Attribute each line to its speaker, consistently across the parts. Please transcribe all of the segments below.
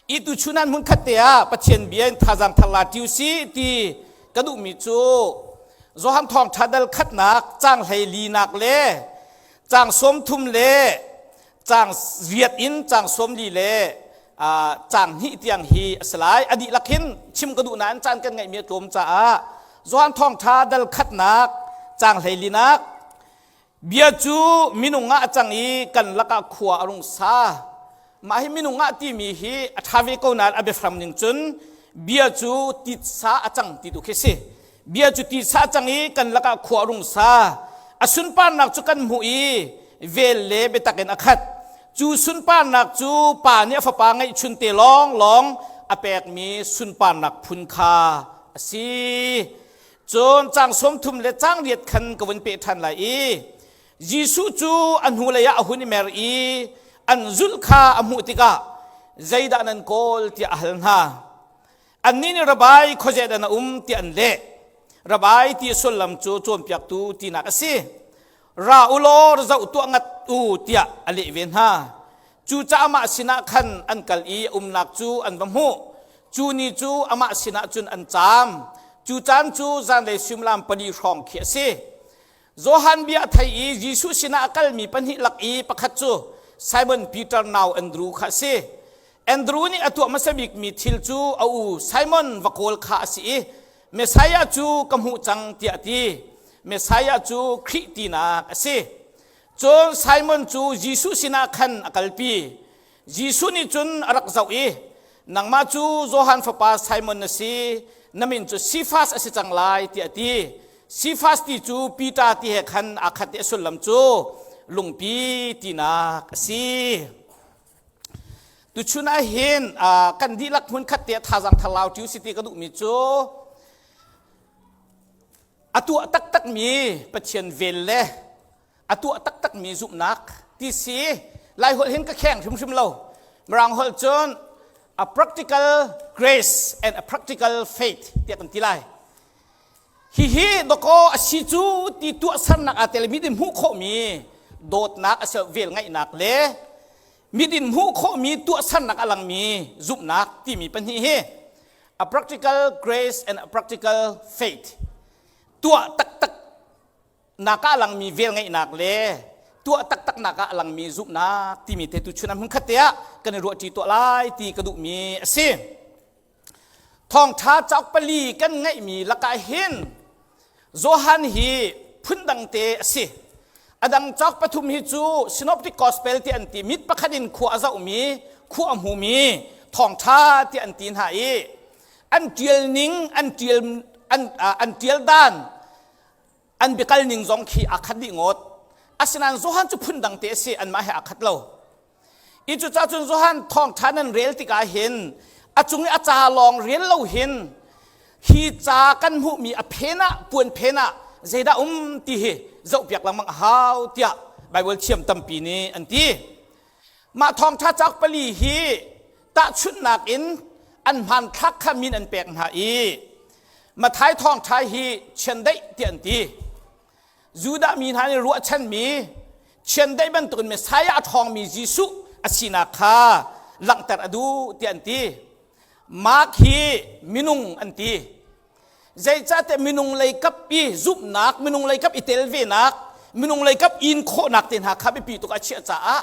Speaker 1: I tu chunan hmun khat te ah Pathian bia in thazaang thar la tiu si ti ka duhmi cu Johan thawngṭha dal khatnak caang hlei linak le caang 30 le caang riat in caang 40 le caang hnih tiang hi a si lai. A dihlak hin chim ka duh nain caan kan ngeihmi a tlawm caah Johan thawngṭha dal khatnak caang hlei linak Bia cu minung ah a cang i kan lakah khua a rung sa. Mah hi minung ah timi hi a ṭha ve ko nain a biafram ning cun bia cu titsa a cang ti tu khi si. Bia cu titsa a cang i kan lakah khua a rung sa. A sunparnak cu kan hmuh i vel le biatak in a khat. Cu sunparnak cu pa nih a fapa ngeihchun te lawnglawng a pekmi sunparnak phun kha a si. Cun caang 30 le caang riat khan ka vun peh ṭhan lai i Jesuh cu a hnulei ah a hun i mer i an zulh kha a hmuh tikah zeidah nan kawl tiah a hal hna. Annih nih Rabbi khuazei dah na um tiah an leh. Rabbi ti a sullam cu cawnpiaktu tinak a si. Ra u law ra zoh tuah ngat u tiah a leh ve hna. Cucaah amah sinah khan an kal i a umnak cu an va hmuh. Cu ni cu amah sinah cun an caam. Cu caan cu zanlei suimilam pali hrawng khi a si. Johan bia a thei i Jesuh sinah a kalmi pahnih lak i pakhat cu Simon Peter nau Andru kha a si. Andru nih a tuah hmasa bikmi thil cu a u Simon va kawl kha a si i Messiah cu ka hmuh cang tiah a ti. Messiah cu Khrih tinak a si. Cun Simon cu Jesuh sinah khan a kalpi. Jesuh nih cun a rak zoh i, Nangmah cu Johan fapa Simon na si, na min cu Sifas a si cang lai, tiah a ti. Sifas ti cu Peter ti he khan aa khat i a sullam cu lungpi tinak a si. Tuchun ah hin kan dihlak hmunkhat te thazaang tharlau ṭi usih ti ka duhmi cu a tuah taktakmi Pathian vel le a tuah taktakmi zumhnak ti si Lai holh hin ka kheng hrimhrim lo. Mirang holh cun a practical grace and a practical faith tiah kan ti lai. Hihi dawkaw a si cu ti tuahsernak aa telmi din hmuh khawhmi dawtnak a si vel ngaihnak le midin hmuh khawhmi tuahsernak a langmi zumhnak timi pahnih hi a practical grace and a practical faith tuah taktak nak ah a langmi velngeihnak le tuah taktak nak ah a langmi zumhnak timi te tu chun hmun khat te ah kan i ruahṭi tuah lai ti ka duhmi a si. Thawngṭha cauk pali kan ngeihmi lakah hin Johan hi phundang te a si. A dang cauk pathum hi cu Synoptic Gospel ti an ti mit pakhat in khua a zohmi, khua a hmumi thawngṭha ti an ti hna i an ṭial ning, an ṭial an, an ṭial dan an biakal ning zong khi aa khat dih ngawt. Asinain Johan cu phundang te a si, anmah he aa khat lo. I cucaah cun Johan thawngṭha nan rel tikah hin a cung i a ca lawng rel lo hin hi ca kan hmuhmi a phen ah puan phen ah zeidah um ti hi zohpiak lengmang a hau tiah Baibal thiam tampi nih an ti. Mah thawngṭha cauk pali hi tahchunhnak in an hmanthlak kha min an pek hna i Matthai thawngṭha hi chiandeih tiah an ti. Judah mi hna nih ruahchanmi chiandeih bantukin Messiah a ṭhawngmi Jesuh a sinak kha langhter a duh tiah an ti. Mark hi minung an ti. Zeicahtiah minung lei kap i zumhnak, minung lei kap i tel venak, minung lei kap in khawhnak te hna kha biapi tuk a chiah caah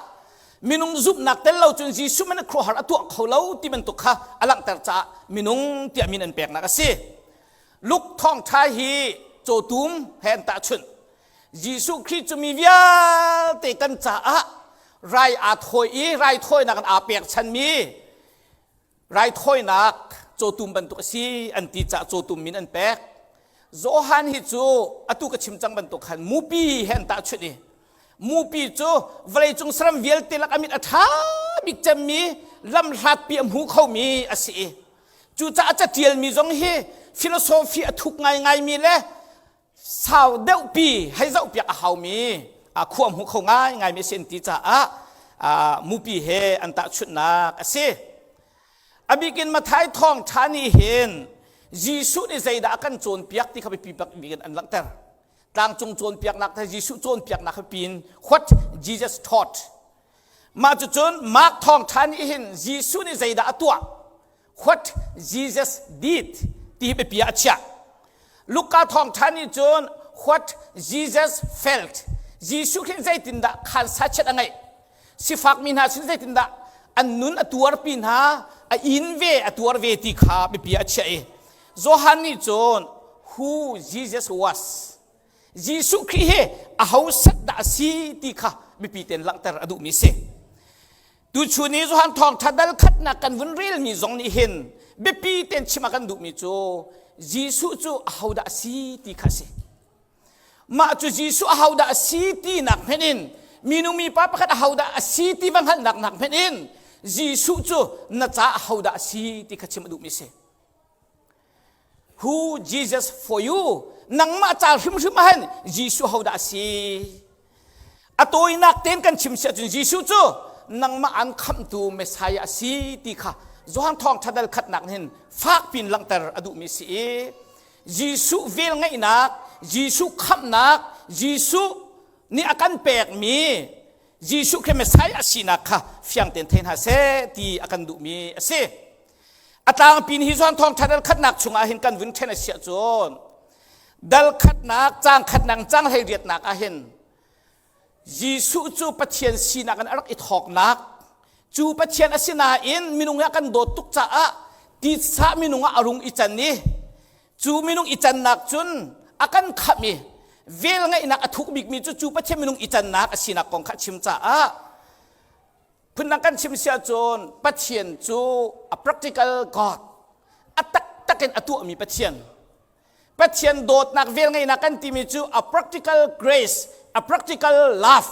Speaker 1: minung zumhnak tel lo cun Jesuh man khuaruahhar a tuah kho lo ti bantuk kha a langhter caah minung tiah min an peknak a si. Luke thawngṭha hi cawtum he an tahchunh. Jesuh Khrih cu mi vialte kan caah rai aa thawi i raithawinak in aa pekchanmi raithawinak cawtum bantuk a si an ti caah cawtum min an pek. Johan hi cu atu ka chim cang bantuk khan mupi he an tahchunh i mupi cu vawleicung saram vialte lak a mit a ṭha bik cemmi lamhlatpi a hmu khomi a si i Cucaah caṭialmi zong hi philosophy a thuk ngaingaimi le sau deuhpi hei zohpiak a haumi khua hmu kho ngaingaimi a si an ti caah mupi he an tahchunhnak a si. A bikin Matthai thawngṭha nih hin Jesuh nih zeidah a kan cawnpiak ti kha biapi bik in an langhter. Tlangcung cawnpiaknak the Jesuh cawnpiaknak kha piin what Jesus taught. Mah cucun Mark thawngṭha nih hin Jesuh nih zeidah a tuah? What Jesus did ti hi biapi ah a chiah. Luka thawngṭha nih cun what Jesus felt. Jesuh khin zeitindah khan sachiat a ngeih? Sifakmi hna sin zeitindah an nun a tuarpi hna, a in ve, a tuar ve ti kha biapi ah a chiah i Johan nih cun who Jesus was. Jesuh Khrih hi aho set dah a si ti kha biapi tein langhter a duhmi si. Tuchun i Johan thawngṭha dal khatnak kan vun relmi zong nih hin biapi tein chim a kan duhmi cu Jesuh cu ahodah a si ti kha a si. Mah cu Jesuh ahodah a si tinak hmenh in minu mipa pakhat ahodah a si ti va hngalhnak nak hmenh in Jesuh cu na ca ahodah a si ti kha chim a duhmi a si. Who Jesus for you? Nangmah ca hrimhrim ah hin Jesuh hodah a si? A tawinak tein kan chim si ahcun Jesuh cu nangmah an khamhtu Messiah a si ti kha Johan thawngṭha dal khatnak hin fak pin langhter a duhmi si i Jesuh vel ngeihnak, Jesuh khamhnak, Jesuh nih a kan pekmi Jesuh Khrih Messiah a sinak kha fiang tein thei hna seh ti a kan duhmi a si. A tlangpi hi Johan thawngṭha dal khatnak chungah hin kan vun ṭhen a si ahcun dal khatnak, caang khatnak, caang hleiriatnak ah hin Jesuh cu Pathian sinak in a rak i thawknak cu Pathian a si nain minung hi a kan dawt tuk caah titsa minung ah a rung i can i cu minung i cannak cun a kan khamh i vel ngeihnak a thuk bikmi cu cu Pathian minung i cannak a sinak kong kha a chim caah Phundang kan chim si ahcun Pathian cu a practical God, a taktak in a tuahmi Pathian. Pathian dawtnak velngeihnak kan timi cu a practical grace, a practical love.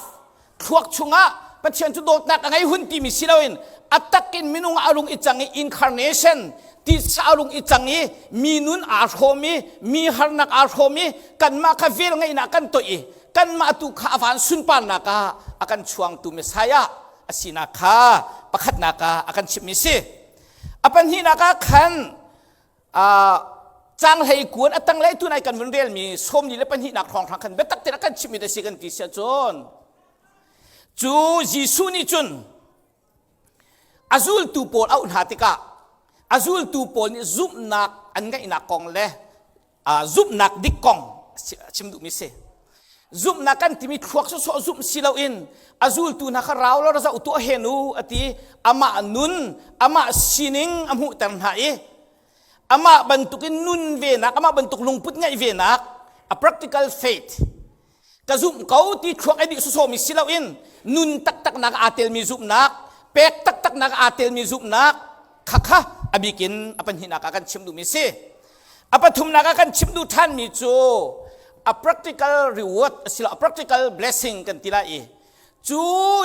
Speaker 1: Thluak chungah Pathian cu dawtnak a ngei hun timi si loin a takin minung ah a rung i cang i incarnation titsa a rung i cang i mi nun aa hrawm i mi harnak aa hrawm i kanmah kha velngeihnak kan toih i kanmah tu kha a van sunparnak ah a kan chuangtu Messiah a sinak kha pakhatnak ah a kan chimhmi si. A pahnihnak ah khan canghlei kuan a tanglei tu nai kan vun relmi sawmli le pahnihnak hrawnghrang khan biatak tein a kan chimhmi te si kan ti siah cun cu Jesuh nih cun a zultu pawl auh hna tikah a zultu pawl nih zumhnak an ngeihnak kong le zumhnak dik kong chim duhmi si. Zumhnak kan timi thluak sawsawh zumh si loin a zultu hna kha rau lo zoh tuah hen u a ti amah nun amah sining a hmuhter hna i amah bantukin nun venak amah bantuk lungput ngeih venak a practical faith ka zumh ko ti thluak ai dih sawsawmi si loin nun taktaknak aa telmi zumhnak pek taktaknak aa telmi zumhnak kha kha a bikin a pahnihnak ah kan chim duhmi si. A pathumnak ah kan chim duh ṭhanmi cu a practical reward asilo a practical blessing kan ti lai i cu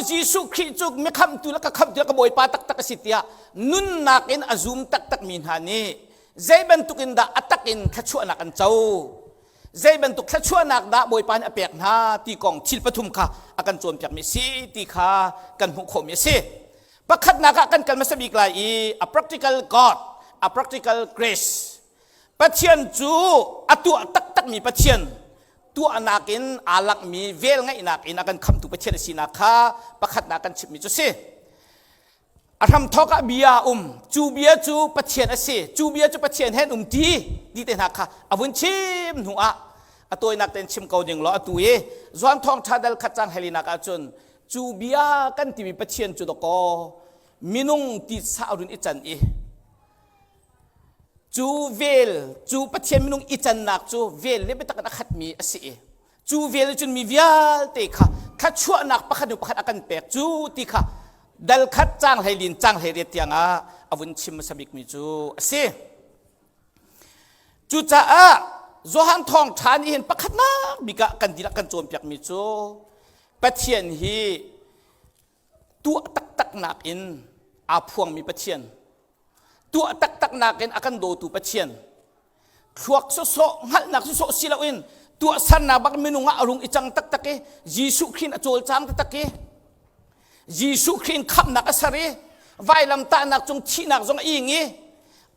Speaker 1: Jesuh Khrih cu mikhamtu le ka khamtu le ka Bawipa taktak a si tiah nunnak in a zum taktakmi hna nih zei bantuk in dah a tak in thluachuahnak an co zei bantuk thluachuahnak dah Bawipa nih a pek hna ti kong thil pathum kha a kan cawnpiakmi si ti kha kan hmuh khawhmi a si. Pakhatnak ah kan kal hmasa bik lai i a practical God, a practical grace. Pathian cu a tuah taktakmi Pathian, tuahnak in aa langhmi vel ngeihnak in a kan khamtu Pathian a sinak kha pakhatnak kan chimmi cu si. A hramthawk ah bia a um, cu bia cu Pathian a si, cu bia cu Pathian he an um ti, ti te hna kha a vun chim hnu ah a tawinak tein chim ko ding law atu i Johan thawngṭha dal khat cang helinak ahcun Cu bia kan timi Pathian cu dawkaw minung titsa a run i can i cu vel cu Pathian minung i cannak cu vel le biatak in a khatmi a si i cu vel cun mi vialte kha thluachuahnak pakhat hnu pakhat a kan pek cu ti kha dal khat cang hlei lin cang hlei riat tiangah a vun chim hmasa bikmi cu a si. Cucaah Johan thawngṭha nih hin pakhatnak bik ah kan dihlak kan cawnpiakmi cu Pathian hi tuah taktaknak in aa phuangmi Pathian, tuah taktaknak in a kan dawtu Pathian, thluak sawsawh, hngalhnak sawsawh si loin tuahsernak bak minung ah a rung i cang taktak i Jesuh Khrih in a cawlcang taktak i Jesuh Khrih in khamhnak a ser i vailamtahnak cung thihnak zong a ing i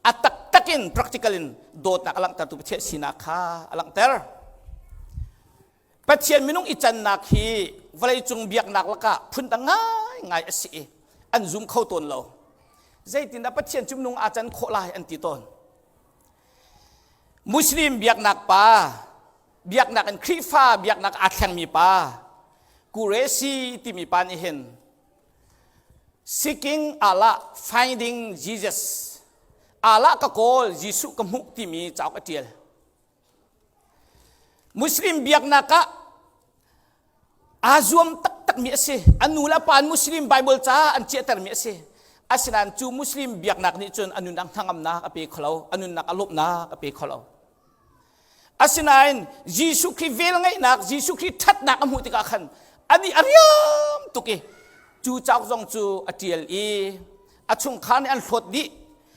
Speaker 1: a taktak in practical in dawtnak a langhtertu Pathian sinak kha a langhter. Pathian minung i cannak hi vawleicung biaknak lakah phundang ngai. Ngaingai a si i an zum kho tawn lo. Zeitindah Pathian cu minung aa can khawh lai an ti tawn. Muslim biaknak pa, biaknak in Khrihfa biaknak aa thlengmi pa, Qureshi timi pa nih hin Seeking Allah, Finding Jesus, Allah ka kawl, Jesuh ka hmuh timi cauk a ṭial. Muslim biaknak ah aa zuam taktakmi a si. An nu le pa an Muslim Bible ca an ciahtermi a si. Asinain cu Muslim biaknak nih cun a nunnak hnangamnak a pe kho lo, a nunnak a lawmhnak a pe kho lo. Asinain Jesuh Khrih velngeihnak, Jesuh Khrih ṭhatnak a hmuh tikah khan ani a riam tuk i cu cauk zong cu a ṭial i a chungkhar nih an hlawt dih.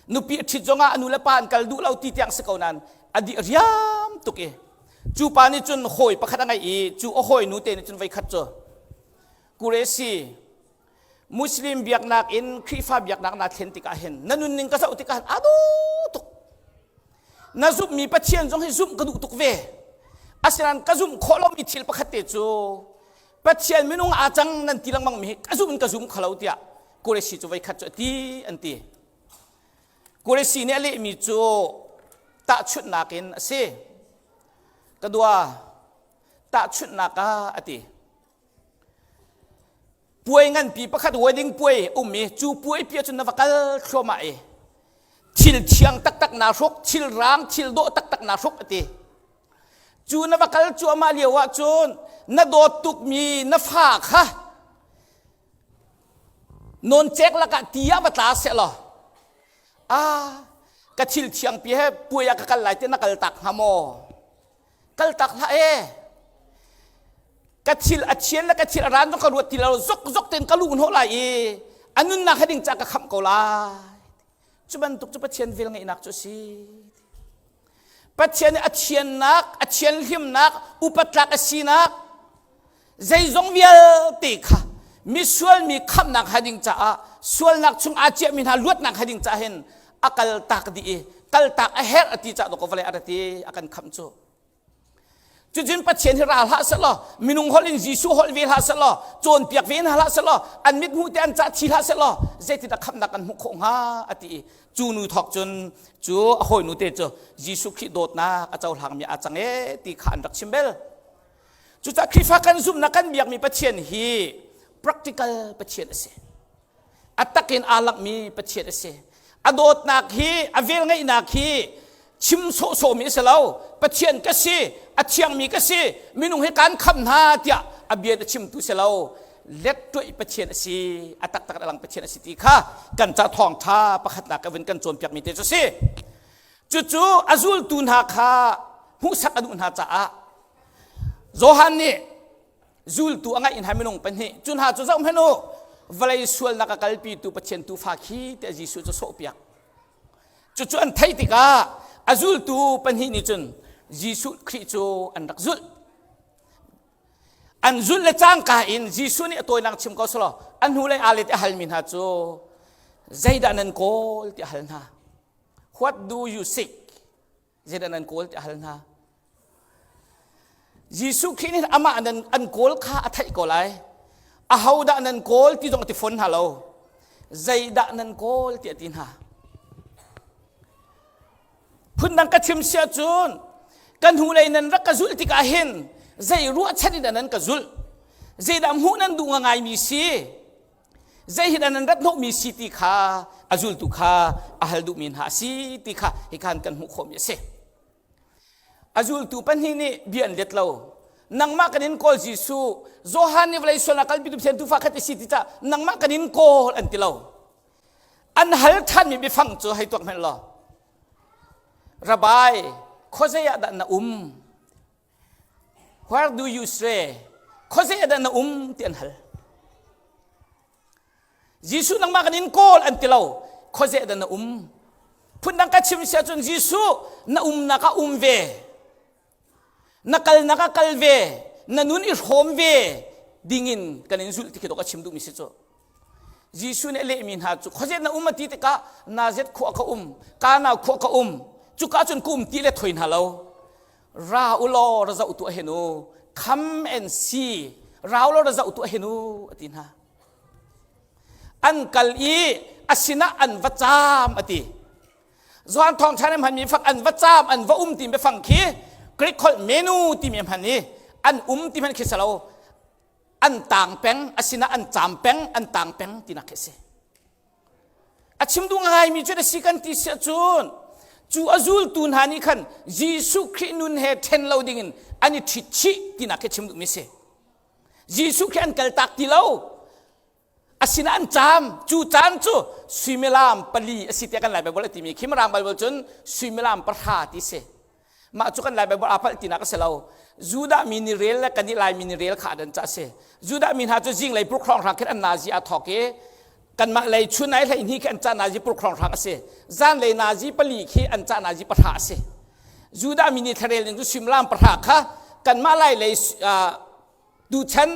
Speaker 1: Nupi a ṭhit zongah a nu le pa an kal duh lo ti tiang si ko nain a dih riam tuk i cu pa nih cun hawi pakhat a ngeih i cu a hawinu te nih cun voikhat cu Kuresi Muslim biaknak in Khrihfa biaknak naa thlen tikah hin na nunning ka zoh tikah hin aa dawh tuk. Na zumhmi Pathian zong hi zumh ka duh tuk ve. Asinain ka zumh khawh lomi thil pakhat te cu Pathian minung aa cang nan ti lengmang mi hi ka zum in ka zum kho lo tiah Kuresi cu voikhat cu a ti an ti. Kuresi nih a lehmi cu tahchunhnak in a si. Ka dua tahchunhnak ah a ti. Puai nganpi pakhat wedding puai um i cu puai pi ahcun na va kal thluahmah i thil thiang taktak naa hruk, thil rang, thil dawh taktak naa hruk a ti. Cu na va kal cuahmah lio ahcun na dawt tukmi na fa kha nawncek lakah ti ah va tla sehlaw ah ka thil thiangpi he puai ah ka kal lai ti na kal tak hnga maw? Kaltak hlah e. Ka thil a thian le ka thil a ran zong ka ruat ti lo zok zok tein ka luh hnawh lai i a nunnak he ding ca ka khamh ko lai. Cu bantuk cu Pathian vel ngeihnak cu a si. Pathian nih a thiannak, a thianhlimnak, upatlak a sinak, zeizong vialte kha misual mi khamhnak ha ding caah sualnak chung aa ciahmi hna luatnak ha ding caah hin a kal tak dih i kaltak a herh a ti cah dawk vawlei a rat i a kan khamh cu. Cucun Pathian hi ra hlah seh law minung holh in Jesuh holh ve hlah seh law cawnpiak ve hna hlah seh law an mit hmuh te an cah thi hlah seh law zeitindah khamhnak kan hmuh khawh hnga a ti i cu nu thawk cun cu a hawinu te cu Jesuh Khrih dawtnak a cohlangmi aa cang ee ti kha an rak chim bel. Cucaah Khrihfa kan zumhnak kan biakmi Pathian hi practical Pathian a si. A tak in aa langhmi Pathian a si. A dawtnak hi, a velngeihnak hi chim sawhsawhmi a si lo. Pathian ka si, a thiangmi ka si, minung hi kaan khamh hna tiah a bia a chimtu si lo. Let tuih Pathian a si, a taktak a lang Pathian a si ti kha kan ca thawngṭha pakhatnak ka vun kan cawnpiakmi te cu si. Cucu a zultu hna kha hmuhsak a duh hna caah Johan nih zultu a ngeih hna minung pahnih cu hna cu zoh hmanh u vawlei sualnak a kalpitu Pathian tuufa khi tiah Jesuh cu sawhpiak. Cucu an theih tikah a zultu pahnih nih cun Jesuh Khrih cu an rak zulh. An zulh le cangka in Jesuh nih a tawinak chim ko selaw a hnulei aa let i a halmi hna cu zeidah nan kawl tiah a hal hna. What do you seek? Zeidah nan kawl tiah a hal hna. Jesuh Khrih nih amah nan an kawl kha a theih ko lai. Ahodah nan kawl ti zong a ti fawn hna lo. Zeidah nan kawl tiah a ti hna. Phundang ka chim si ahcun kan hnulei nan rak ka zulh tikah hin zei ruahchan in dah nan ka zulh? Zeidah hmuh nan duh ngaimi si? Zei hi dah nan rat hnawhmi si ti kha a zultu kha a hal duhmi hna a si ti kha hikhan kan hmuh khawhmi a si. A zultu pahnih nih bia an let lo. Nangmah kan in kawl Jesuh, Johan nih vawlei sualnak kalpitu Pathian tuufa khat i si ti cah nangmah kan in kawl an ti lo. An hal ṭhanmi biafang cu hei tuak hmanh law. Rabbi, khuazei ah dah na um? Where do you stay? Khuazei ah dah na um ti an hal. Jesuh nangmah kan in kawl an ti lo. Khuazei ah dah na um? Phundang ka chim si ahcun Jesuh na umnak ah um ve. Na kalnak ah kal ve. Na nun i hrawm ve dingin kan in zulh ti khi dawh ka chim duhmi si cu. Jesuh nih a lehmi hna cu khuazei na um a ti tikah Nazareth khua ka um, Kana khua ka um. Cuka cun ka um ti le thoi hna lo. Ra u law ra zoh tuah hen u. Come and see. Ra u law ra zoh tuah hen u a ti hna. An kal i a sinah an va caam a ti. Johan thawngṭha nih hmanmi fak an va caam an va um timi biafang khi Greek holh menu timi hman i an um ti hmanh khi si lo an tang peng a sinah an caam peng an tang peng tinak khi a si. A chim duh ngaimi cu na si kan ti si ahcun cu a zultu hna nih khan Jesuh Khrih nun he ṭhen lo dingin an i ṭhit chih tinak khi chim duhmi a si. Jesuh Khrih an kaltak ti lo. A sinah an caam. Cu caan cu suimilam pali a si tiah kan Lai Baibal a timi khi Mirang Baibal cun suimilam pahra ti si. Mah cu kan Lai Baibal aa palh tinak a si lo. Judah mi ni rel le kannih Laimi ni rel kha an ca a si. Judah mi hna cu zinglei purkhrong hrang khin an nazi aa thawk i kanmah lei chun ai hlei hnih khi an ca nazi purkhrong hrang a si. Zanlei nazi pali khi an ca nazi pahra a si. Judah mi ni thlarel ning cu suimilam pahra kha kanmah Lai lei tuchan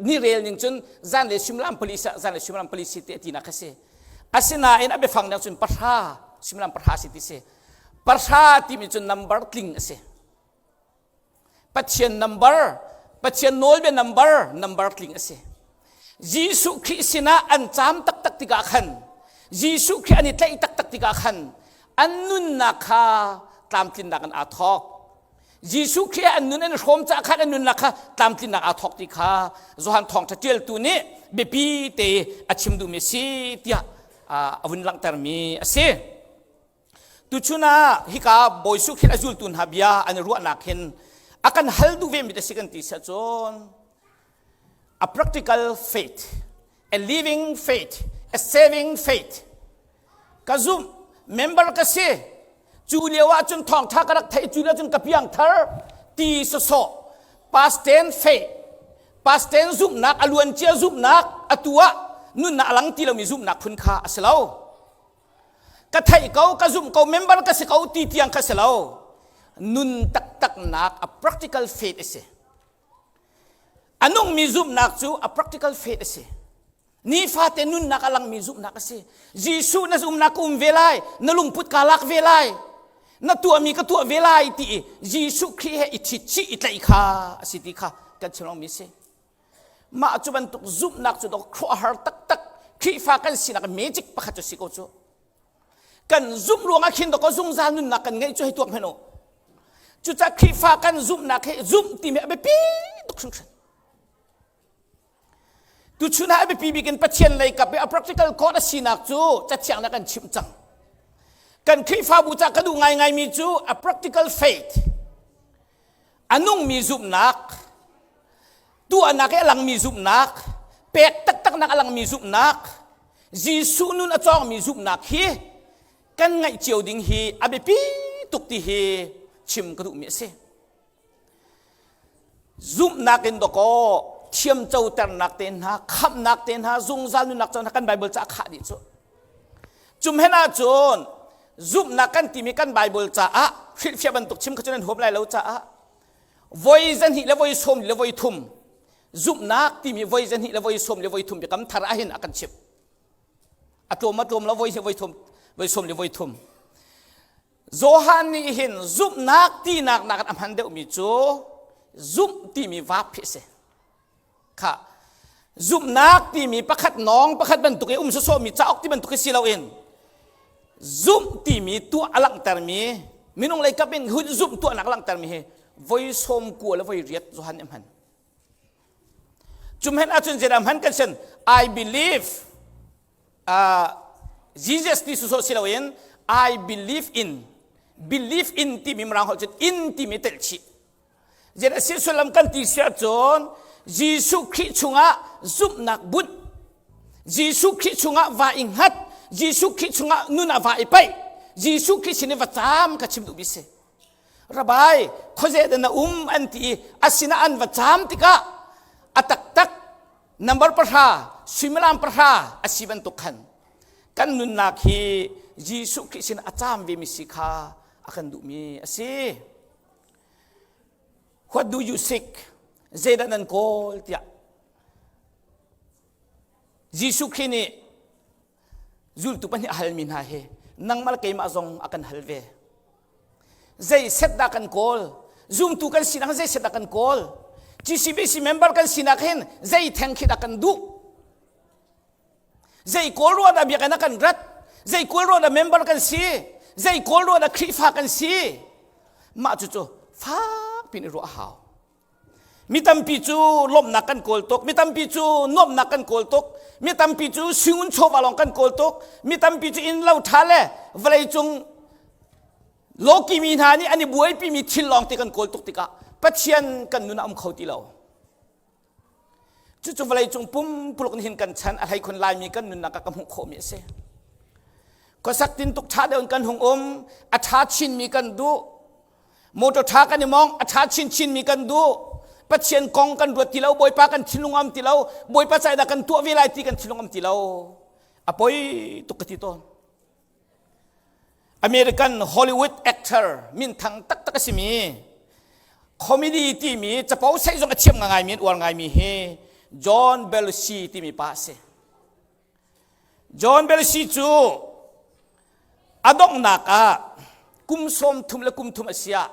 Speaker 1: ni rel ning cun zanlei suimilam pali zanlei suimilam pali si te tinak kha si. Asinain a biafang dang cun pahra suimilam pahra si ti si. Pahra timi cu number tling a si. Pathian number, Pathian nawlbia number, number tling a si. Jesuh Khrih sinah an caam taktak tikah khan, Jesuh Khrih an i tlaih taktak tikah khan, an nunnak kha tlamtlinnak in aa thawk. Jesuh Khrih an nun an hrawm caah khan an nunnak kha tlamtlinnak aa thawk ti kha Johan thawngṭha ṭialtu nih biapi te a chim duhmi a si tiah a vun langhtermi a si. Tuchun ah hika Bawi Jesuh Khrih a zultu hna bia an i ruahnak hin a kan hal duh ve mi a si kan ti siah cun a practical faith, a living faith, a saving faith ka zumh member ka si cu lio ah cun thawngtha ka rak theih cu lio cun ka piang thar ti sawsawh past tense faith past tense zumhnak a luancia zumhnak atu ah nunnak a lang ti lomi zumhnak phun kha a si lo Ka theih ko, ka zumh ko, member ka si ko ti tiang kha si lo. Nun taktaknak a practical faith a si. A nungmi zumhnak cu a practical faith a si. Nifate nunnak a langmi zumhnak a si. Jesuh na zumhnak ka um ve lai, na lungput kaa lak ve lai, na tuahmi ka tuah ve lai ti i Jesuh Khrih he i ṭhit chih i tlaih kha a si ti kha kan chim lomi a si. Mah cu bantuk zumhnak cu dawk khuahar taktak Khrihfa kan sinak magic pakhat cu si ko cu. Kan zumh ruangah khin dawk zungzal nunnak kan ngeih cu hei tuak hmanh u. Cucaah Khrihfa kan zumhnak hi zumh timi a biapi tuk hringhran. Tuchun ah a biapi bik in Pathian lei kap i a practical God a sinak cu cathiang na kan chimh cang. Kan Khrihfabu ca ka duh ngaingaimi cu a practical faith a nungmi zumhnak tuahnak i a langmi zumhnak pek taktaknak a langmi zumhnak Jesuh nun a cawngmi zumhnak hi kan ngaih cio ding hi a biapi tuk ti hi chim ka duhmi a si. Zumhnak in dawkaw thiamcoternak te hna khamhnak te hna zungzal nunnak co hna kan Bible ca khah dih cu. Cumhen ahcun zumhnak kan timi kan Bible caah hrilhfiah bantuk chim kha cu nan huam lai lo caah voi zahnih le voi sawm le voi thum zumhnak timi voi zahnih le voi sawm le voi thum biakam thar ahhin a kan chimh. A tlawm a tlawm lo voi voi thum voi sawm le voi thum. Johan nih hin zumhnak tinak nakin a hman deuhmi cu zumh timi vap hi a si. Kha zumhnak timi pakhat nawng pakhat bantuk i um sawsawhmi cauk ti bantuk hi si loin zumh timi tuah a langhtermi minung lei kap in hun zumh tuahnak a langhtermi hi voi sawm kua le voi riat Johan nih a hman. Cumhen ahcun zeidah hman kan sin I believe uh, Jesus ti sawsawh si loin I believe in believe in timi mirang holh cun in timi telh chih Zeidah si sullam kan ti si ahcun Jesuh Khrih chungah zumhnak bunh Jesuh Khrih chungah va i hngat Jesuh Khrih chungah nun ah va i paih Jesuh Khrih sin i va caam ka chim duhmi si Rabai khuaze dah na um an ti i a sinah an va caam tikah a taktak number pahra suimilam pahra a si bantuk khan kan nunnak hi Jesuh Khrih sin a caam vemi si kha a kan duhmi a si. What do you seek? Zeidah nan kawl tiah Jesuh Khrih nih zultu pahnih a halmi hna hi nangmah le keimah zong a kan hal ve. Zei set dah kan kawl? Zumtu kan sinak zei set dah kan kawl? GCBC member kan sinak hin zei theng khi dah kan duh? Zei kawl ruah dah biakinn ah kan rat? Zei kawl ruah dah member kan si? Zei kawl ruah dah Khrihfa kan si? Mah cucu fak pin i ruah a hau. Mi tampi cu lawmhnak kan kawl tuk, mi tampi cu nuamhnak kan kawl tuk, mi tampi cu singun chawva lawng kan kawl tuk, mi tampi cu inn lo ṭha le vawleicung lawki mi hna nih an i buaipimi thil lawng te kan kawl tuk tikah Pathian kan nun ah um kho ti lo. Cucu vawleicung pumpuluk nih hin kan chan a hleikhun Laimi kan nunnak ah ka hmuh khawhmi a si. Khuasak tintuk ṭha deuh in kan hung um, a ṭha chinmi kan duh, motor ṭha kan i mong, a ṭha chinchinmi kan duh, Pathian kong kan ruat ti lo, Bawipa kan thinlung am ti lo, Bawipa caidah kan tuah ve lai ti kan thinlung am ti lo. A poi tuk ka ti tawn. American Hollywood actor minthang taktak a simi comedy timi capo saih zong a thiam ngaimi an uar ngaimi hi John Belushi timi pa a si. John Belushi cu a donghnak ah kum 33 le kum thum a si ah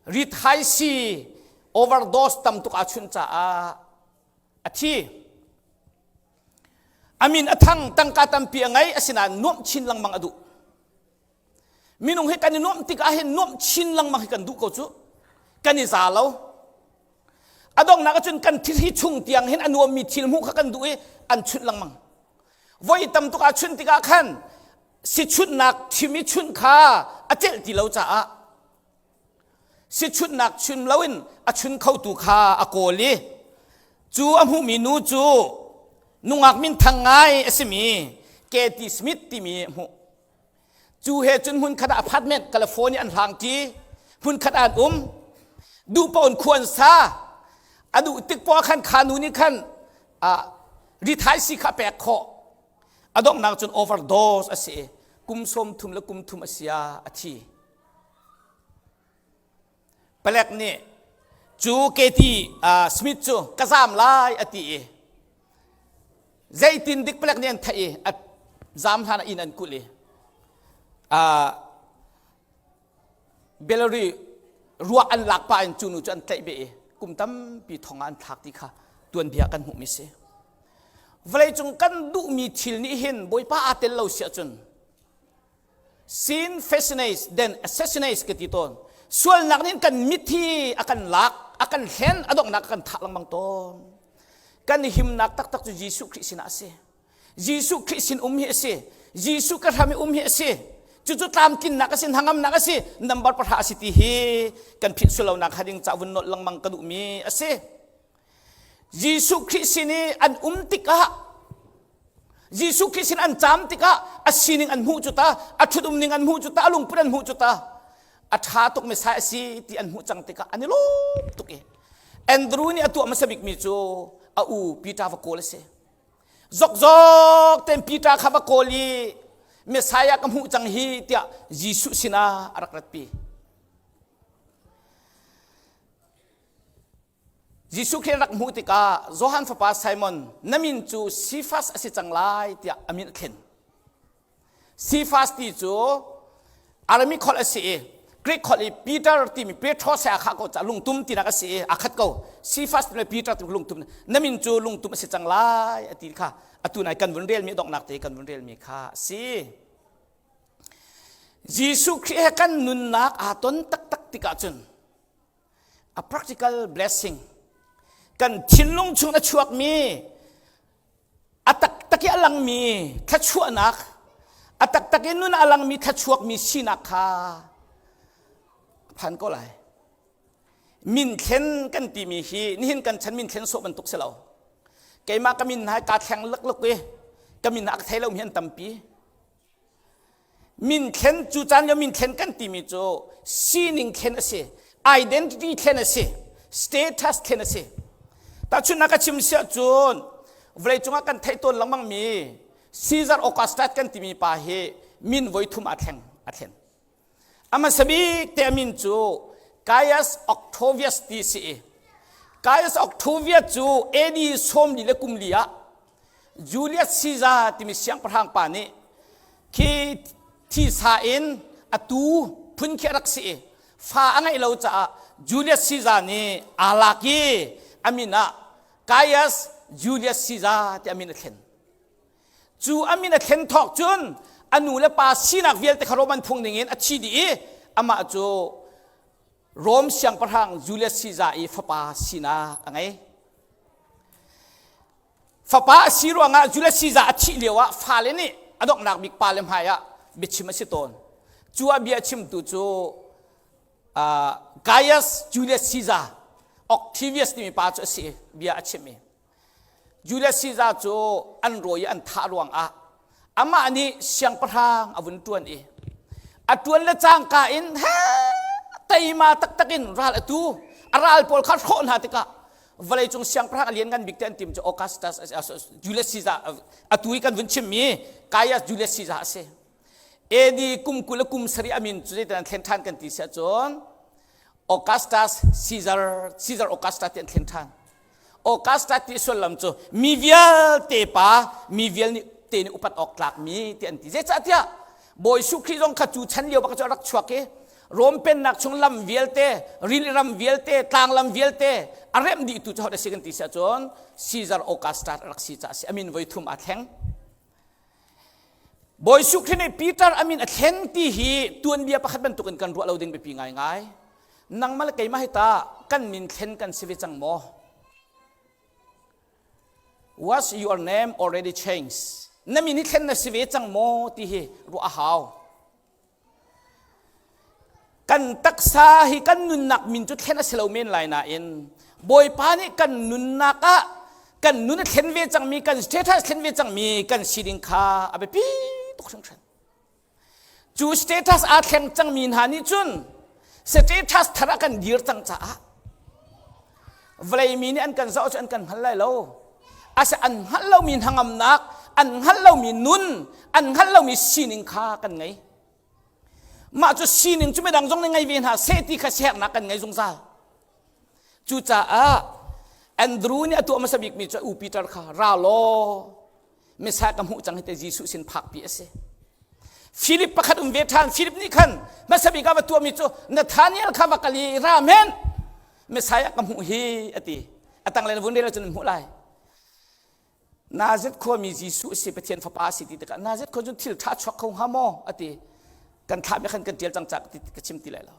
Speaker 1: rithaisi overdose tam tuk aa chunh caah a thi. A min a thang, tangka tampi a ngei, asinain nuamh chin lengmang a duh. Minung hi kan i nuamh tikah hin nuamh chin lengmang hi kan duh ko cu. Kan i za lo. A donghnak ahcun kan thil chung tiang hin a nuammi thil hmuh kha kan duh i an chunh lengmang. Voi tam tuk aa chunh tikah khan si chunhnak thim i chunh kha a celh ti lo caah si chunhnak chun loin a chun khotu kha a kawl i cu a hmuhmi nu cu nungak minthang ngai a simi Katie Smith timi a hmuh. Cu he cun hmunkhat ah apartment California an hlangṭi hmunkhat ah an um duh paoh in khua an sa a duh tik poah khan kha nu nih khan rithaisi kha a pek khawh a donghnak cun overdose a si i kum 30 le kum thum a si ah a thi. Palek nih cu Katie Smith cu ka zaam lai a ti i zeitin dik palek nih an theih i a zaam hlan ah inn an kulh i Bellary ruah an lak pah in cu nu cu an tlaih beh i kum tampi thong ah an thlak ti kha tuanbia kan hmuhmi si. Vawleicung kan duhmi thil nih hin Bawipa aa tel lo si ahcun Sin fascinates then assassinates ka ti tawn. Sualnak nih kan mithi a kan lak, a kan hlen, a donghnak a kan thah lengmang tawn. Kan himnak taktak cu Jesuh Khrih sinah a si. Jesuh Khrih sin um hi a si. Jesuh ka hram i um hi a si. Cucu tlamtlinnak a si, hnangamnak a si, number pahra a si ti hi kan philh sual lonak ding ca vun nolh lengmang ka duhmi a si. Jesuh Khrih sin i an um tikah Jesuh Khrih sin an caam tikah a sining an hmuh cu ta, a ṭhut umning an hmuh cu ta, a lungput an hmuh cu ta, a ṭha tuk Messiah a si ti an hmuh cang tikah an i lawm tuk i Andrew nih a tuah hmasa bikmi cu a u Peter va kawl a si. Zokzok tein Peter kha va kawl i Messiah ka hmuh cang hi tiah Jesuh sinah a rak ratpi. Jesuh Khrih rak hmuh tikah Johan fapa Simon na min cu Sifas a si cang lai tiah a min a thlen. Sifas ti cu Aramic holh a si i Greek holh i Peter timi Petros he aa khah ko caah lungtum tinak a si i aa khat ko. Sifas le Peter timi lungtum na min cu lungtum a si cang lai a ti kha atu nai kan vun relmi donghnak te kan vun relmi kha a si. Jesuh Khrih he kan nunnak aa ton taktak tikah cun a practical blessing kan thinlung chung a chuakmi a taktak i a langmi thluachuahnak a taktak i nun a langmi thluachuakmi sinak kha phan ko lai min thlen kan timi hi nihin kan chan min thlen sawh bantuk si lo keimah ka min hai ka thleng lukluk i ka min a ka thei lo mi an tampi Min thlen cu caan lio min thlen kan timi cu sining thlen a si, identity thlen a si, status thlen a si. Tahchunhnak ka chim siah cun vawleicung ah kan theih tawn lengmang mi Caesar Augustus kan timi pa hi min voi thum a thleng a thlen. A hmasa bik te a min cu Gaius Octavius ti si i Gaius Octavius cu AD 40 le kum li ah Julius Caesar timi siangpahrang pa nih khi thisa in a tu phun khi a rak si i fa a ngeih lo caah Julius Caesar nih aa lak i a min ah Gaius Julius Caesar ti a min a thlen. Cu a min a thlen thawk cun a nu le pa sinak vialte kha Roman phung ningin a thi dih i amah cu Rom siangpahrang Julius Caesar i fapa sinak a ngei. Fapa a si ruangah Julius Caesar a thih lioah fale nih a donghnak bik pale hmaiah biachim a si tawn. Cu a bia chimtu cu uh, Gaius Julius Caesar Octavius timi pa cu a si i bia a chim i Julius Caesar cu an rawi i an thah ruangah amah nih siangpahrang a vun ṭuan i a ṭuan le cangka in he teima taktak in ral a tu a ral pawl kha hrawh hna tikah vawleicung siangpahrang a lianngan bik te an tim cu Augustus Julius Caesar atu i kan vun chimmi Gaius Julius Caesar a si AD kum 20 le kum sarih a min cu zeitin an thlen ṭhan kan ti si ahcun Augustus Caesar Caesar Augustus ti an thlen ṭhan Augusta ti sullam cu mi vialte pa mi vial nih te nih upat awk tlak mi ti an ti. Zeicahtiah Bawi Jesuh Khrih zong kha cu chan lio bak cu a rak chuak i Rom pennak chung lam vialte, rili ram vialte, tlang lam vialte a remh dih tu cu a si kan ti si ahcun Caesar Augustus a rak si caah a si. A min voi thum aa thleng. Bawi Jesuh Khrih nih Peter a min a thlen ti hi tuanbia pakhat bantukin kan ruah lo ding biapi ngaingai. Nangmah le keimah hi ta kan min thlen kan si ve cang maw? Was your name already changed? Na min hi thlen na si ve cang maw ti hi ruah a hau. Kan taksa hi kan nunnak min cu thlen a si lo men lai nain Bawipa nih kan nunnak ah kan nun a thlen ve cangmi kan status thlen ve cangmi kan sining kha a biapi tuk hringhran. Cu status aa thleng cangmi hna nih cun status thar ah kan dir cang caah vawlei mi nih an kan zoh cu an kan hngal lai lo. Asa an hngalh lomi hnangamnak, an hngalh lomi nun, an hngalh lomi sining kha kan ngei. Mah cu sining cu midang zong nih ngei ve hna seh ti kha siaherhnak kan ngei zungzal. Cucaah Andrew nih a tuah hmasa bikmi cu u Peter kha ra law Messiah ka hmuh cang hi te Jesuh sin phakpi a si. Philip pakhat um ve ṭhan. Philip nih khan hmasa bik ah va tuahmi cu Nathaniel kha va kal i ra men Messiah ka hmuh hi a ti. A tanglei na vun rel ahcun na hmuh lai. Nazareth khuami Jesuh a si Pathian fapa a si ti tikah Nazareth khua cun thil ṭha chuak kho hnga maw a ti. Kan thlah khan kan ṭial cang ca ka chim ti lai lo.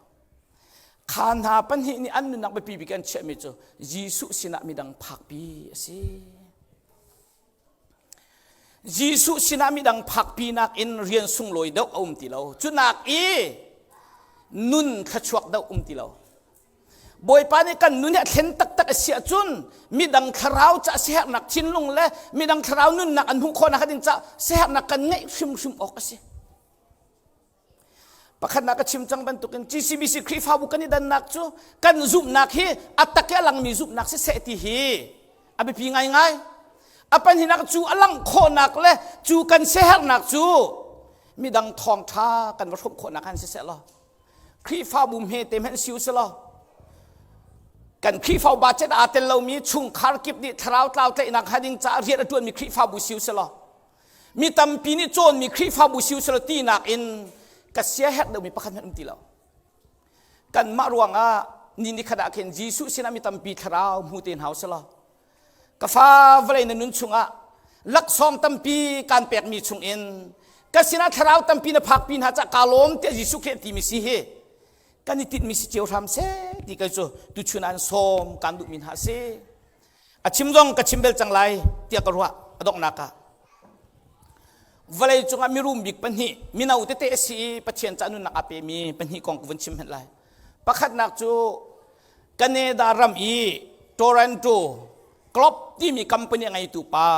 Speaker 1: Kha hna pahnih nih an nunnak biapi bik an chiahmi cu Jesuh sinah midang phakpi a si. Jesuh sinah midang phakpi nakin rian sunglawi deuh a um ti lo. Cu nak i nun thluachuak deuh um ti lo. Bawipa nih kan nun hi a thlen taktak a si ahcun midang thlarau ca siaherhnak thinlung le midang thlarau nunnak an hmuh khawhnak ding ca siaherhnak kan ngeih hrimhrim awk a si. Pakhatnak ka chim cang bantukin GCBC Khrihfabu kan i dannak cu kan zumhnak hi a tak i a langmi zumhnak siseh ti hi a biapi ngaingai. A pahnihnak cu a langh khawhnak le cu kan siaherhnak cu midang thawngṭha kan va hrawmh khawhnak han siseh law Khrihfabu hmete hmanh si usih kan Khrihfabu budget aa tel lomi chungkhar kip nih thlarau tlau tlaihnak hnga ding caah rian a ṭuanmi Khrihfabu si usih law mi tampi nih cawnmi Khrihfabu si usih law tinak in ka sia herh deuhmi pakhat hmanh um ti lo. Kanmah ruangah ni ni khat ah khin Jesuh sinah mi tampi thlarau hmu te hna usih law Ka fa vawlei na nun chungah laksawng tampi kaan pekmi chungin ka sinah thlarau tampi na phakpi hna cah kaa lawm tiah Jesuh Khrih timi si hi kan i tinhmi si cio hram seh ti kai cu tuchun ah an sawm kaan duhmi hna a si. A chim zong ka chim bel cang lai tiah ka ruah a donghnak ah. Vawlei cungah mirum bik pahnih mino tete a si i Pathian ca nunnak aa pemi pahnih kong ka vun chim hmanh lai. Pakhatnak cu Canada ram i Toronto Club timi company a ngeitu pa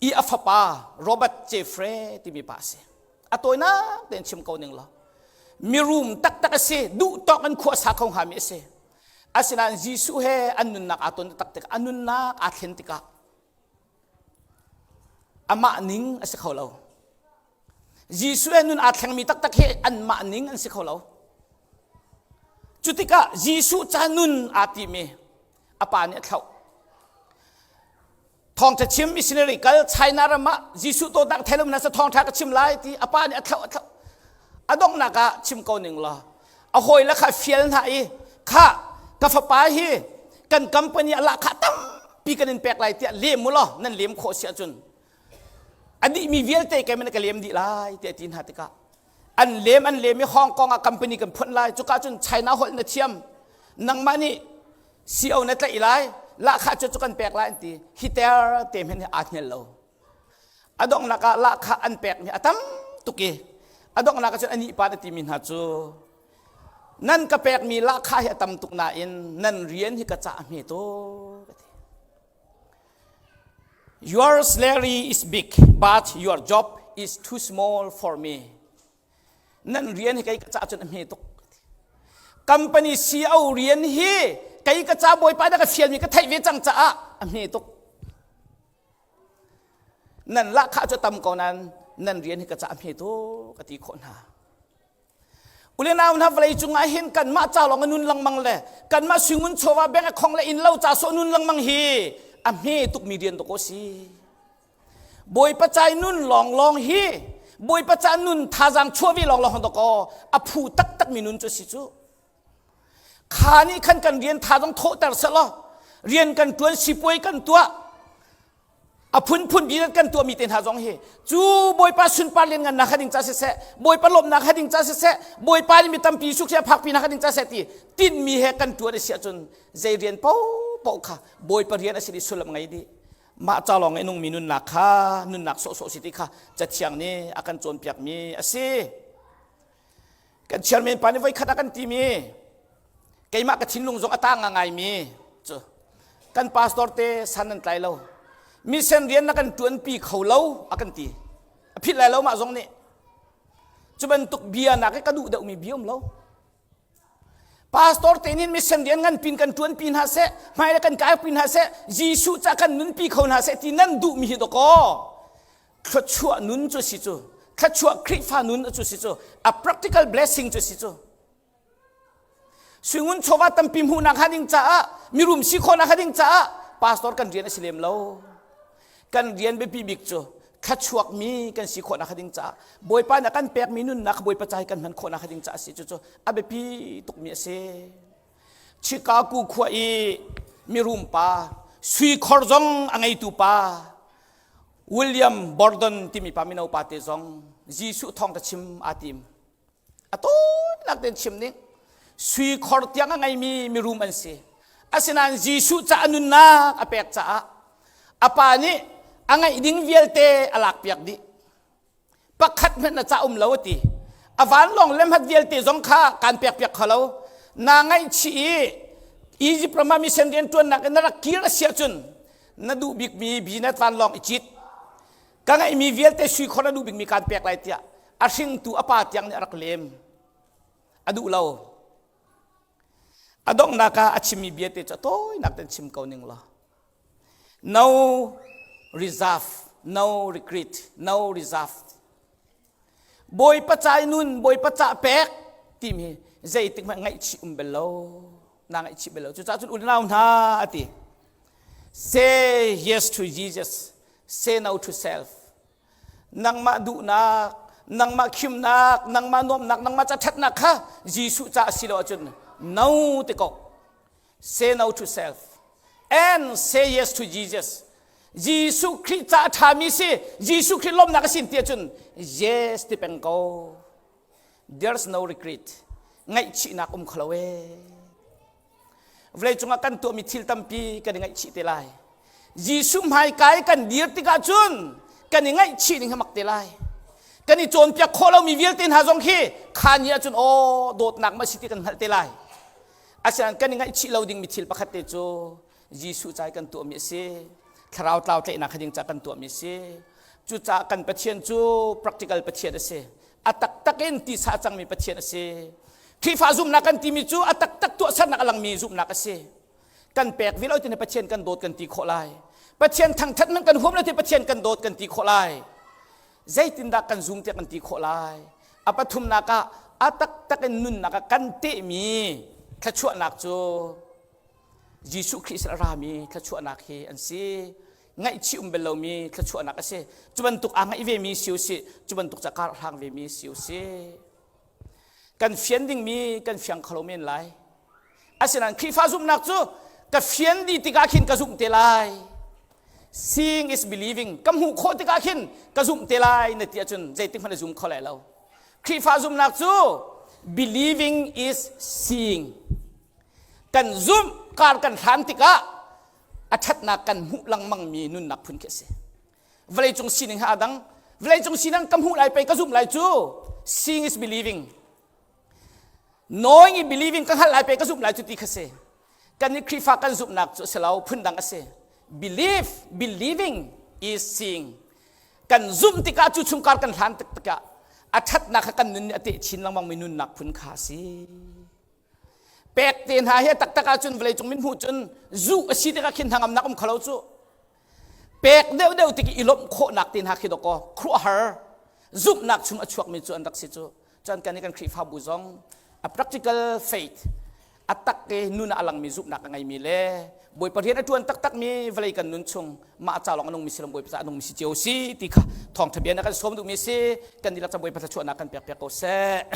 Speaker 1: i a fapa Robert Jeffrey timi pa a si. A tawinak tein chim ko ning law. Mirum taktak a si, duh tawk in khua sa kho hngami a si. Asinain Jesuh he an nunnak aa ton tak tikah, a nunnak aa thlen tikah amah ning a si kho lo. Jesuh he nun aa thlengmi taktak hi anmah ning an si kho lo. Cu tikah Jesuh ca nun aa timi a pa nih a thlauh. Thawngṭha chim missionary kal China ram ah Jesuh dawtnak thei lo na sa thawngṭha ka chim lai ti a pa nih a thlauh a thlauh. A donghnak ah chim ko ning law a hawi le kha fial hna i kha ka fapa hi kan company a lahkhah tampi kan in pek lai tiah lem u law nan lem khawh si ahcun. A dihmi vialte keimah nih ka lem dih lai tiah a ti hna tikah an lem an lem i Hong Kong ah company kan phunh lai cuka cun China holh na thiam nangmah nih CO na tlaih lai lahkhah cu cu kan pek lai an ti hi ter te hmanh hi aa hnel lo a donghnak ah lahkhah an pekmi a tam tuk i a donghnak ah cun anih pa na timi hna cu nan ka pekmi lahkhah hi a tam tuk nain nan rian hi ka cah hme tuk ka ti Your salary is big, but your job is too small for me. Nan rian hi kei ka ca cun a hme tuk. Company CEO rian hi kei ka ca bawipa na ka fialmi ka theih ve cang caah a hme tuk. Nan lahkhah cu tam ko nain nan rian hi ka ca a hme tuk a ti khawh hna. Ule nau hna vawlei cungah hin kanmah ca lawng a nun lengmang le kanmah suingun chawva bank a khong le inn lo ca sawh nun lengmang hi a hme tukmi rian dawk si. Bawipa cai nun lawnglawng hi Bawipa ca nun thazaang chuah ve lawnglawng dawk aw a phu taktak mi nun cu si cu. Kha nih khan kan rian thazaang thawhter selaw rian kan tuan sipuai kan tuah a phunphun bi kan tuahmi te hna zong hi cu bawipa sunpar lian ngan nak ding ca siseh bawipa lawmnak ding ca siseh bawipa nih mi tampi suksia phakpi nak ding ca seh ti tinhmi he kan tuan a si ahcun zei rian paohpaoh kha bawipa rian a si di sullam ngei dih mah ca lawng i nungmi nunnak kha nunnak sawhsawh si ti kha cathiang nih a kan cawnpiakmi a si kan chairman pa nih voikhat a kan timi keimah ka thinlung zong a tang ngaimi cu kan pastor te san nan tlai lo mission rian na kan tuanpi kho lo a kan ti a phit lai lo mah zong nih cu bantuk bia nak i ka duh deuhmi bia um lo pastor te nih mission rian ngan pin kan tuanpi hna seh hmai le kan kai pi hna seh Jesuh ca kan nunpi kho hna seh ti nan duhmi hi dawkaw thluachuah nun cu si cu thluachuah Khrihfa nun cu si cu a practical blessing cu si cu Suingun chawva tampi hmuhnak hnga ding caah mirum si khawhnak hnga ding caah pastor kan rian a si lem lo. Kan rian biapi bik cu thlachuakmi kan si khawhnak hnga ding caah Bawipa nih a kan pekmi nunnak Bawipa ca hi kan hman khawhnak hnga ding caah a si cucu a biapi tukmi a si. Chicago khua i mirum pa sui khor zong a ngeitu pa William Borden timi pa mino pa te zong Jesuh thawngtha chim aa tim. A tawinak tein chim ning sui khor tiang a ngeimi mirum an si. Asinain Jesuh ca a nunnak a pek caah a pa nih a ngeih ding vialte a lakpiak dih. Pakhat hmanh na ca um lo a ti. A vanlawng le hmat vialte zong kha kaan pekpiak kho lo. Naa ngaihchih i Egypt ram ah mission rianṭuannak in na rak kir a si ahcun na duh bikmi business vanlawng i cit. Ka ngeihmi vialte sui khor na duh bikmi kaan pek lai tiah a hringtu a pa tiang nih a rak lem. A duh lo. A donghnak ah a chimmi bia te cu a tawinak ten chim ko ning law. No reserve, no regret, no reserve. Bawipa ca i nun, Bawipa ca pek timi zeitik hmanh ngaihchih um bel lo. Na ngaihchih bel lo. Cucaah cun unau hna a ti. Say yes to Jesus. Say no to self. Nangmah duhnak, nangmah khimnak, nangmah nuamnak, nangmah ca ṭhatnak kha Jesuh ca a si lo ahcun no ti ko. Say no to self and say yes to Jesus. Jesuh Khrih ca a ṭhami si, Jesuh Khrih lawmnak a sin ti ahcun yes ti peng ko. There's no regret. Ngaihchihnak um kho lo ee. Vawlei cungah kan tuahmi thil tampi kan i ngaihchih te lai. Jesuh hmaika i kan dir tikah cun kan i ngaihchih ning hi mak te lai. Kan i cawnpiak khawh lomi vialte hna zong khi kha ni ahcun aw dawtnak ma si ti kan hngalh te lai. Asinain kan i ngaihchih lo dingmi thil pakhat te cu Jesuh ca i kan tuahmi a si. Thlarau tlau tlaihnak ding ca kan tuahmi a si. Cucaah kan Pathian cu practical Pathian a si. A taktak in tisa a cangmi Pathian a si. Khrihfa zumhnak kan timi cu a taktak tuahsernak a langmi zumhnak a si. Kan pek vi lo ti Pathian kan dawt kan ti khawh lai. Pathian thangthat man kan huam lo ti Pathian kan dawt kan ti khawh lai. Zeitindah kan zum tiah kan ti khawh lai. A pathumnak ah a taktak in nunnak ah kan tehmi thluachuahnak cu Jesuh Khrih sin a rami thluachuahnak hi an si. Ngaihchih um bel lomi thluachuahnak a si. Cu bantuk aa ngaih vemi si usih, cu bantuk ca kar hlang vemi si usih. Kan fian dingmi kan fiang kho lo men lai. Asinain Khrihfa zumhnak cu ka fian dih tikah khin ka zumh te lai. Seeing is believing. Ka hmuh khawh tikah khin ka zumh te lai na ti ahcun zeitik hmanh na zum kho lai lo. Khrihfa zumhnak cu believing is seeing. Kan zumh kar kan hlan tikah a ṭhatnak kan hmuh lengmangmi nunnak phun khi a si. Vawleicung sining ha a dang. Vawleicung sining ka hmuh lai pei ka zumh lai cu seeing is believing. Knowing i believing ka hngalh lai pe ka zumh lai cu ti kha si. Kan nih Khrihfa kan zumhnak cu a si lo, phundang a si. Believe, believing is seeing. Kan zumh tikah cu chungkar kan hlan tik tikah a ṭhatnak kha kan nun nih a teh chin lengmang mi nunnak phun kha a si. Pek te hna hi taktak ahcun vawleicung min hmuh cun zuh a si tikah khin hnangamnak um kho lo cu. Pek deuhdeuh tik i lawmh khawhnak te hna khi dawkaw khuahar zumhnak chung a chuakmi cu an rak si cu. Cun kan i kan Khrihfabu zong a practical faith a tak i nun ah a langmi zumhnak a ngeimi le Bawipa rian a ṭuan taktakmi vawlei kan nun chung mah ca lawng a nungmi si lo Bawipa ca a nungmi si cio si ti kha thawngṭha bia na kan sawm duhmi si kan dihlak ca Bawipa thluachuahnak kan pek piak ko seh.